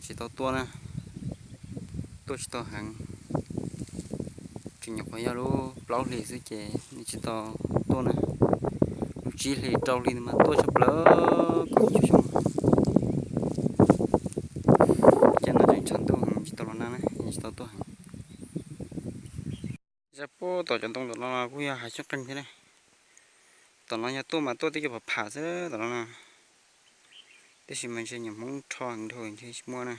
tsis tau tuaj na, tuaj tsis tau heev. Tseem nyuam qhuav yog lub plaub hlis xwb ces nws tsis tau tuaj na. Lub tsib hlis rau hli mas tuaj tshaj plaws. Ces no tseem tshav ntuj heev tsis tau los nag na, tsis tau tuaj heev. Zaj puag tom cov ntoo tom no kuj yog hav xyoob qeeg thiab ne. Tom no yog tuaj mas tuaj tib co phav phav xwb tom no na. Tab sis mas ntshe nyuam Hmoob rho heev dhau ntshe tsis muaj na.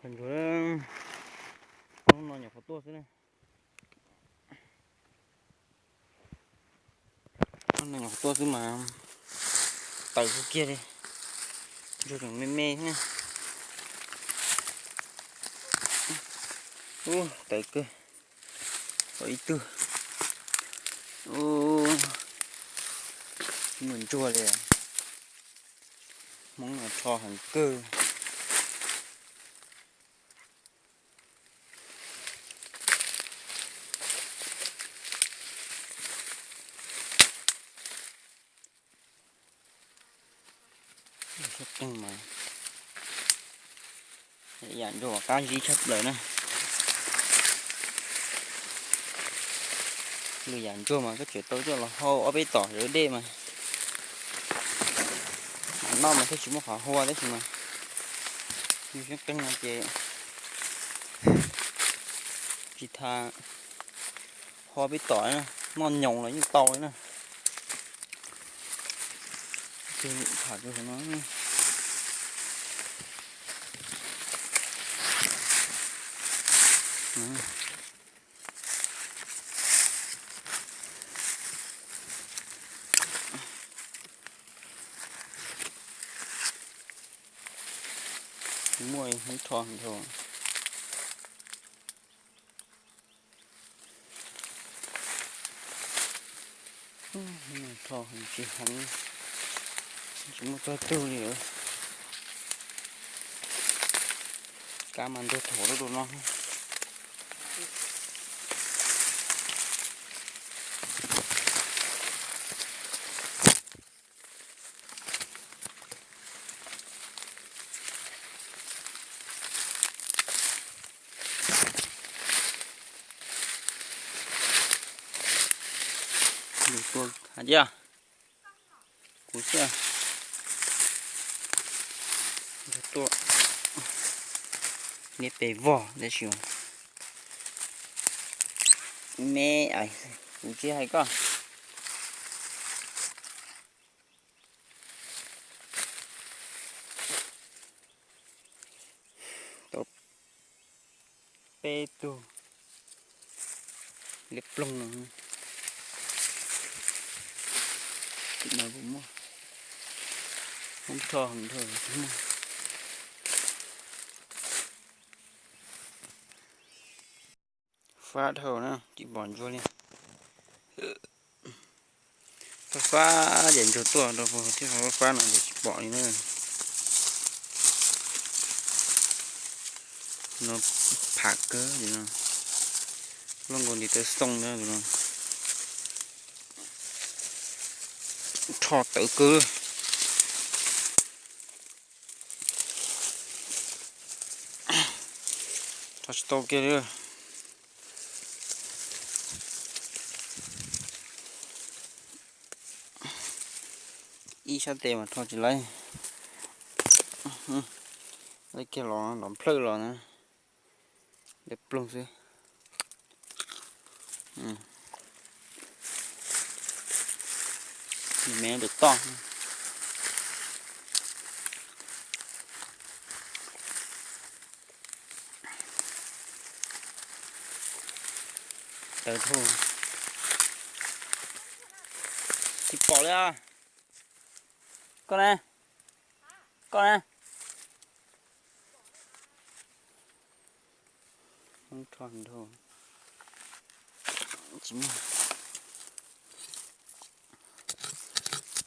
Ntsuag, no nyuam qhuav tuaj xwb na. No nyuam qhuav tuaj xwb mas tawv kawg kiag li. Ntsuag tseem me me thiab. Ub, tawv kawg. Tau ib tug. Ub, tsis muaj ntsuag li. Hmoob no rho heev kawg. Xyoob qeeg mas yam ntsuag qab zib tshaj plaws na. Lwm yam ntsuag mas koj tseem tau coj los hau ob peb tom zov dej mas, noj mas thiaj tsis muaj qhov hua tab sis mas xyoob qeeg no ces tsis tas hau peb tom, noj nyoos los yeej tau li na. Tham no. Muaj ib rho ntau. Rho tsis heev, tsis muaj tog tug li. Kab mas ntug thaum lub dua no. Tua hais tias kuv xwb, tua neb pes vog tab sis me, kuv tsis hais koj. Tau peb tug liab ploog no. Tim no kuj muaj, muab rho heev dhau. Fab dhau na, tsis pom ntsuag li. Fab fab ces ntsuag tuaj rau puag thiab, fab fab no ces tsis pom li na. No pham kawg li no. Loj nkaus li taw xoo na no. Rho tawv kawg. Rho tsis tau kiag li. Ib sab tes mas rho tsis laib. Laib kiag los nrov nplhawj los na. Liab ploog xwb. Me ntawm toj. Tawv dhau. Tsis pom li. Koj ne? Koj ne? Rho ntau. Tsis muaj,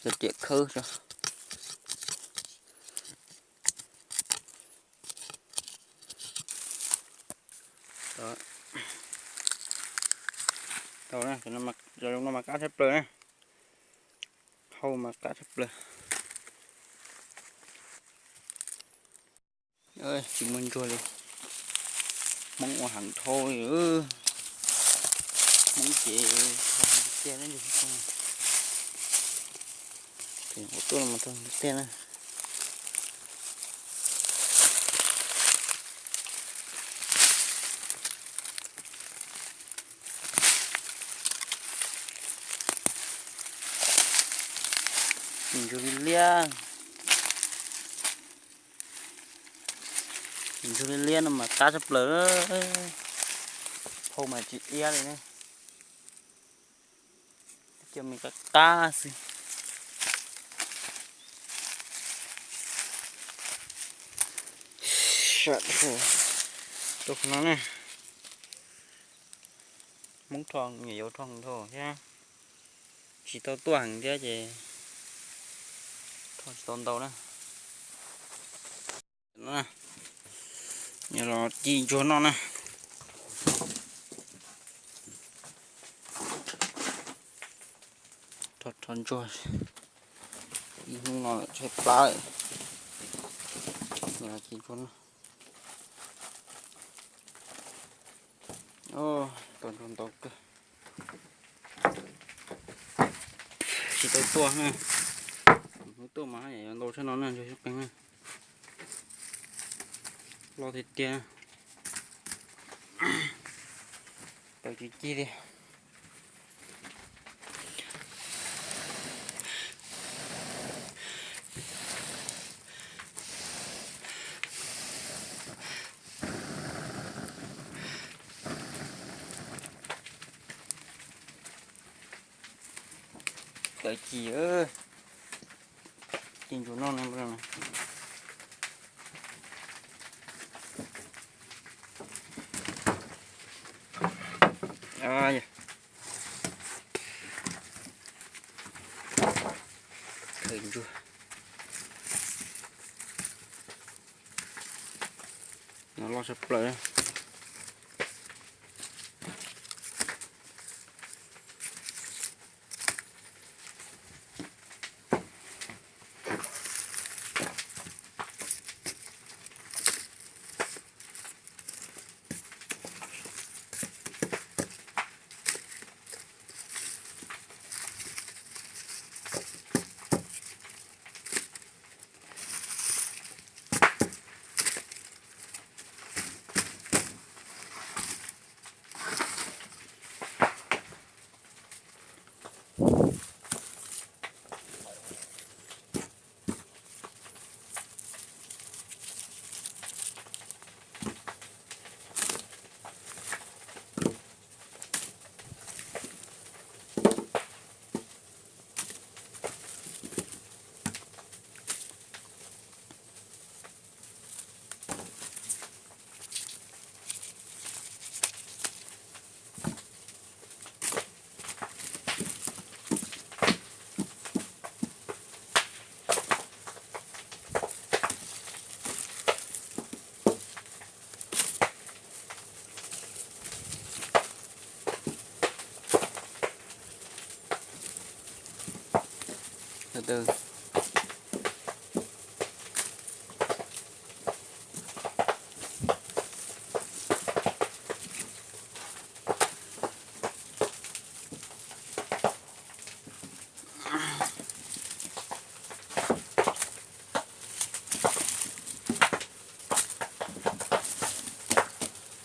cov riam khawb tso. Tau na, cov no mas qab tshaj plaws na. Hau mas qab tshaj plaws. Tsis muaj ntsuag li. Hmoob ua heev dhau li. Hmoob ces tiag tiag na. Ua tuaj no mas tiag na. Ntsuag liab liab, ntsuag liab liab no mas qab tshaj plaws. Phau mas tsis iab li ne. Cov me qab qab xwb. Rau qhov no ne, Hmoob rho nyuam yaus rho dhau thiab, tsis tau tuaj heev thiab ces rho tsis tau ntau na. Yog los ci ntsuag noj na. Rho ntsuag, ib hnub no tshaib plab lawm. Yog los ci ntsuag noj. Tau ntsuag ntau kawg. Tsis tau tuaj na. Hnub tuaj mas yuav ntau tshaj no na, ntsuag xyoob qeeg na. Loj tiag tiag. Tau tsis ci li. Tawm ci, ci ntsuag noj ne. Khaws ntsuag. No loj tshaj plaws.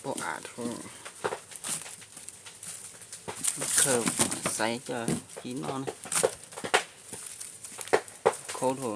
Pom av, khaws xaiv coj ci noj na. Khaub dhau.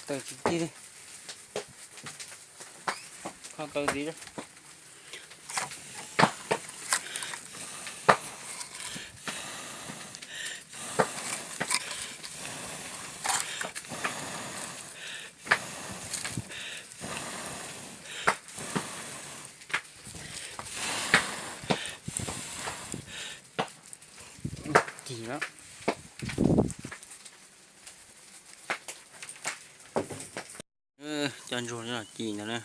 Taws tsis tig li. Kho taws ntxiv. Kis lawm. Cov ntsuag los kis ntawd na.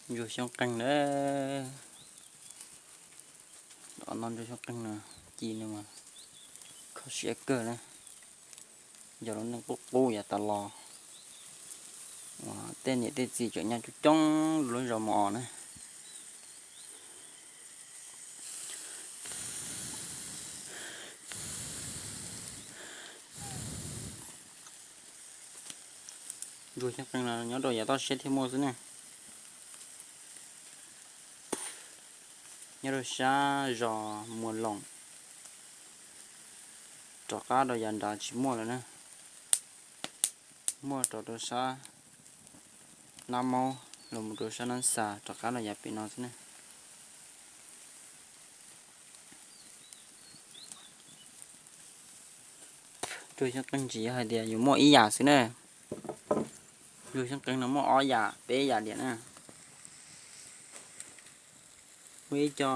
Ntsuag xyoob qeeg na. Os, no ntsuag xyoob qeeg no, ci no mas kho siab kawg na. Yog lub neej qub qub yav tas los uas tej niam tej txiv tseem nyob coob coob lub zos Mus Os na. Ntsuag xyoob qeeg no nyob rau yav toj siab thiaj muaj xwb ne. Nyob rau sab zos Muas Loos, rov qab rau yav nrad tsis muaj lawm na. Muaj rau rau sab Nab Maub los mus rau sab Nab Xas rov qab rau yav pem no xwb na. Ntsuag xyoob qeeg tsis yog hais tias yuav muaj ib yam xwb na. Ntsuag xyoob qeeg no muaj ob yam peb yam diam na. Muaj ib co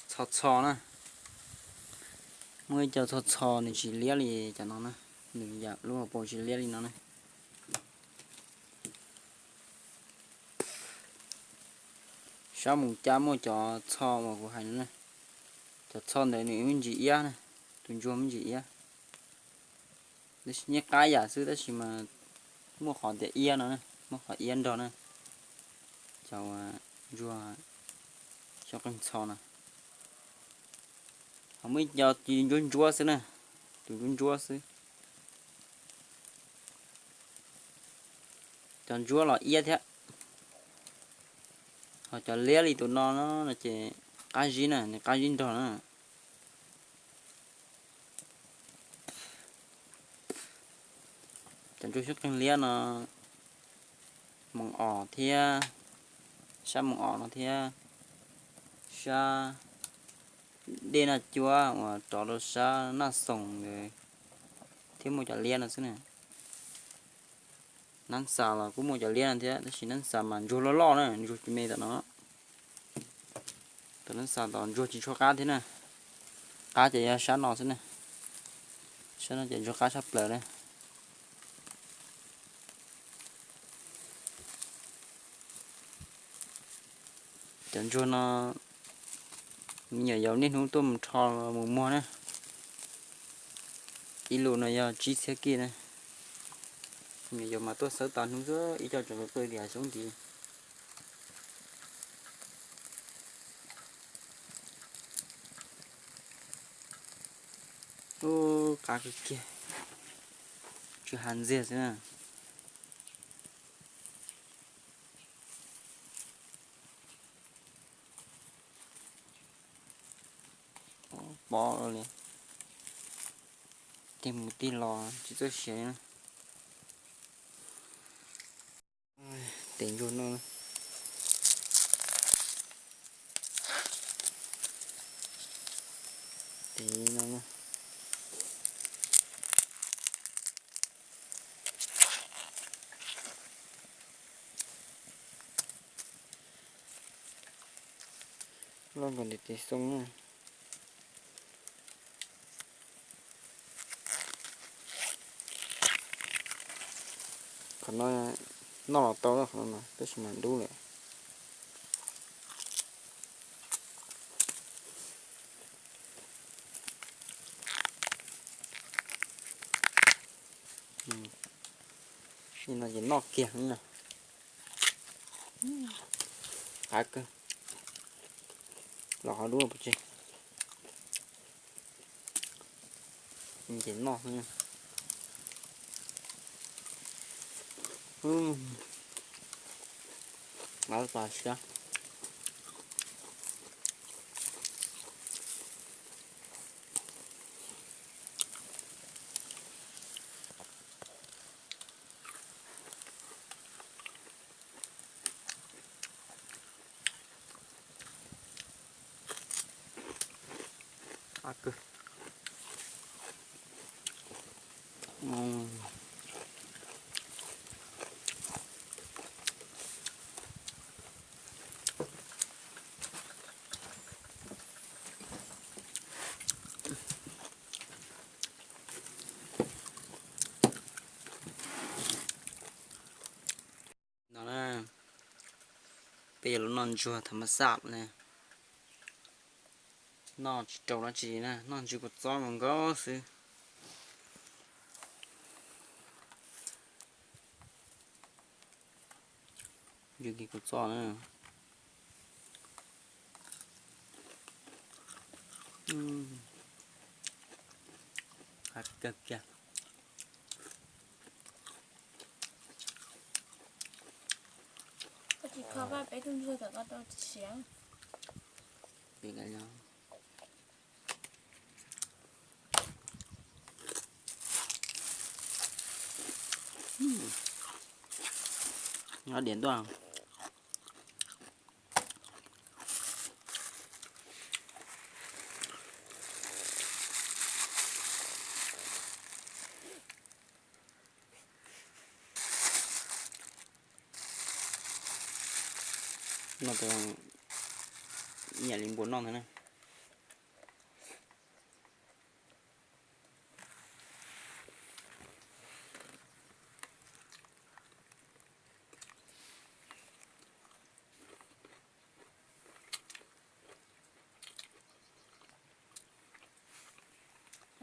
txho txho na. Muaj ib co txho txho nws tsis liab li cov no na. Nws yam lub hauv paus tsis liab li no na. Sab Mus Cab muaj cov txho uas kuv hais no na. Cov txho ntawd nws me ntsis iab na. Tus ntsuag me ntsis iab. Nyiaj qab yam xwb tab sis mas muaj qhov tias iab no na, muaj qhov iab nrog na. Cov ntsuag xyoob qeeg txho no. Ho muaj ib co ci ntsuab ntsuab xwb na, tus ntsuab ntsuab xwb. Cov ntsuab los iab thiab. Ho cov liab li tus no no ces qab zib na, nws qab zib nrog na. Cov ntsuag xyoob qeeg liab no, Moos Os thiab, sab Moos Os no thiab, sab dej Naj Cuab uas rov rau sab Naj Xoos ntawd thiab muaj cov liab no xwb na. Nab Xas los kuj muaj cov liab no thiab tab sis Nab Xas mas ntsuag loj loj na, ntsuag tsis me tom no. Tom Nab Xas tom ntsuag tsis tshua qab thiab na, qab ces yog sab no xwb na, sab no ces ntsuag qab tshaj plaws na. Cov ntsuag no me nyuam yaus niaj hnub tuaj mus rho mus muag na, ib lus no yog tsib txhiab kij na. Me nyuam yaus mas tuaj xawb tas hnub xwb ib co tseem qw qw tias xyoob ntxiv. Ub, qab kawg kiag, tsw hav ntxiag xwb na. Pob li, tig mus tig los tsis txawj siav li na. Tes ntsuag no, tes no na. Loj nkaus ntiv tes xoo na. Qhov no noj los tau qhov no tab sis mas dub lawm. Li no ces noj kiag na. Qab kawg. Los qhov dub pov tseg. Ces noj xwb. Qab pas siab. Qab kawg. No na, peb yuav los noj ntsuag tham mas xaj ne. Noj tsis rau dab tsi na, noj ntsuag kua txob zoo nkauj xwb. Ntsuag kua txob na. Qab kawg kiag. Koj tsis kho peb tug ntsuag tom koj tau siav. Nyob diam ntuaj. No tus nyiam li npua noj ntag na.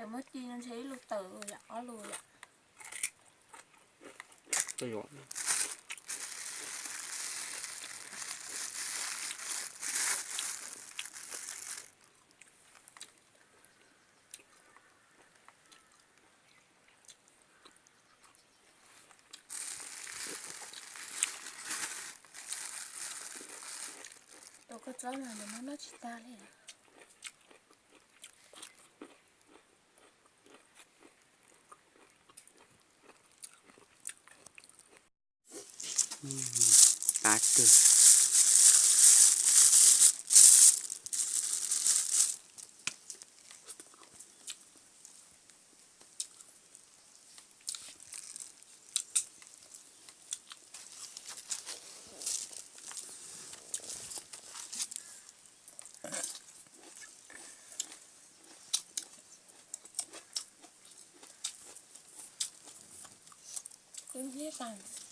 Muab ci no ntshe ib lus tawm yom, ob lus yom. Tus kua txob no nws muab noj tsis tag li. Qab kawg. Kwv hnyiab tas.